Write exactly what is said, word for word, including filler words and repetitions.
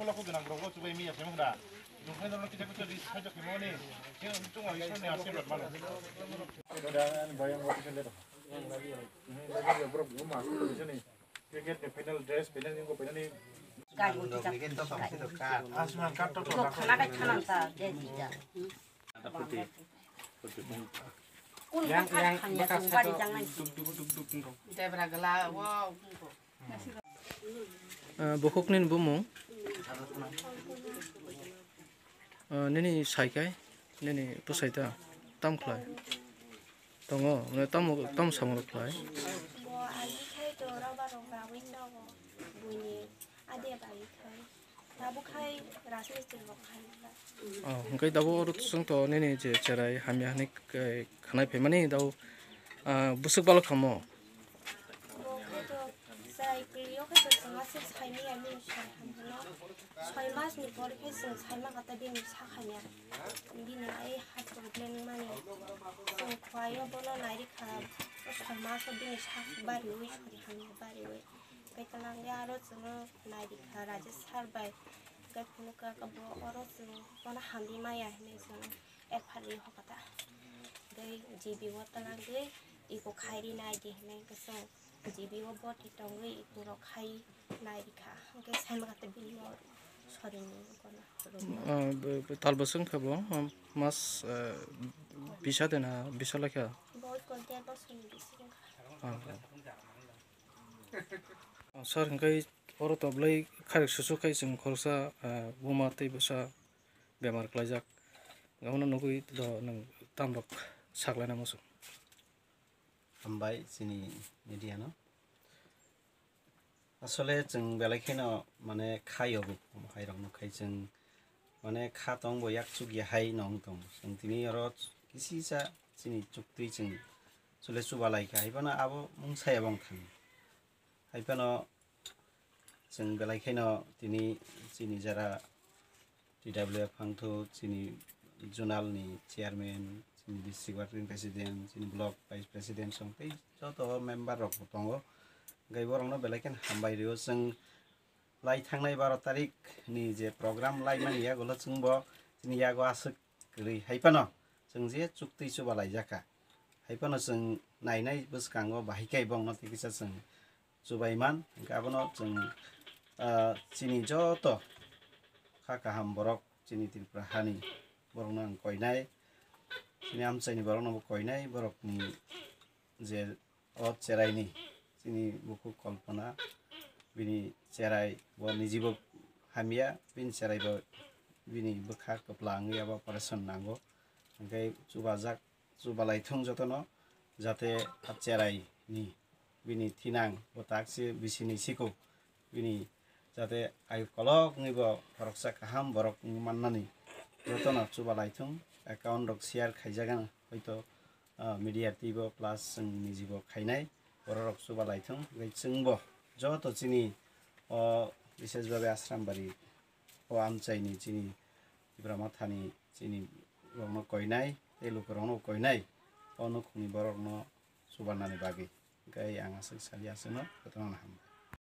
Bola ko gwnang rok bo chubai miya se mokra. Nokha no kisa kisa di sajak khe moni. Khe chungo Ishwar ni ashirbad mano. Cricket ni final dress, final ni ko final ni. Asman card to to. Khana kai khana ta je ji ja. Yang yang bekas satu. Debra gala wo. Ah, bukhuk nini bumung. Ah, nini saikai, nini bwsai ta, tam khlai. Tongo, mane tam, tam samung rok khlai. Bo ali khai to rubber rok rawi nogo, buini ade bai khai. Tabuk khai rajmistri rok khai. Oh, hwnkhe tabuk oro chwng to nini je cherai hamya hwnwi khanai phaimani tabuk, ah, bwswk balok kamo. Bo khe to chwrai kwlwio khe to chwng aswk saimanya bini soi ham hwno. Soi mas ni pore khe chwng saima kata bini sak hamya. Bini ai heart problem wngmani. Chwng khwlaio bono nairikha. O soi mas o bini sak bariwi sori hamya bariwi. Tei kwlangwi aro chwngno nairikha Rajesh sir bai. Tei phunukha bo oro chwng bono hamri maya hinwi chwng F I R ri hokha ta. Tei G B o twlangwi iko khairi naidi hinwi hwnkhe chwng G B o boti tongwi iko rok khai nairikha. Hwnkhe saimaka tei bini mor sorini kono. Ah, be-, be-, tal bwswk wngkha bo, ah, mas, ah, bisa de na bisa laikha? Bo iko der bosoni bisi wngkha. Ah, ah. Ah, sir, hwnkhe oro to belai khairok susu khai chwng khoroksa, ah, buma tei bwsa bemar klaijak. Abono nugwi do nwng tamrok saklaina muchung. Hambai chini media no. Asole chwng belai kheno mane kha yogo hairokno khai chwng mane kha tongbo yak chukya hai nong tong. Chwng tini oro kisisa chini chuktwi chwng chole chubalai kha. Hai phano abo mungsa ya bong thang. Hai phano chwng belai kheno tini chini jara T W F hangthu chini zonal ni chairman, chini district working president, chini block vice president song tei joto member rok bo tongo. Hwnkhe borokno belai kheno hambai rio. Chwng lai thangnai baro tarik ni je program lai mani yagulo chwngbo chini yago aswk kwrwi. Hai phano chwng je chuktwi chuba laijak kha. Hai phano chwng nainai bwskango bahai khe bongno tei kisa chwng chubai man. Hwnkhe abono chwng, ah, chini joto kha kaham borok chini Tripura hani borokno ang koinai, chini amchaini borokno bo koinai, borokni je o cheraini chini bukhuk Kalpana bini cherai bo nijibo hamya, bini cherai bo bini bwkha kwpla wngwi abo operation nango, hwnkhe chubajak. Chubalai thung jotono, jate a cherai ni bini thinang bo tak se bisi ni siko bini jate ayu kolok wngwi bo khoroksa kaham borok wngwi mannani jotono chubalai thung. Account rok share khaijagano hoito, ah, media twibo plus chwng nijibo khainai borok rok chubalai thung. Tei chwngbo joto chini o bises babe Asrambari o amchaini chini Tipra Mothani chini rokno koinai tei lukurokno koinai o nukhungni borokno chubanani bagwi. Hwnkhe ang aswk sali aswkno jotono hambai.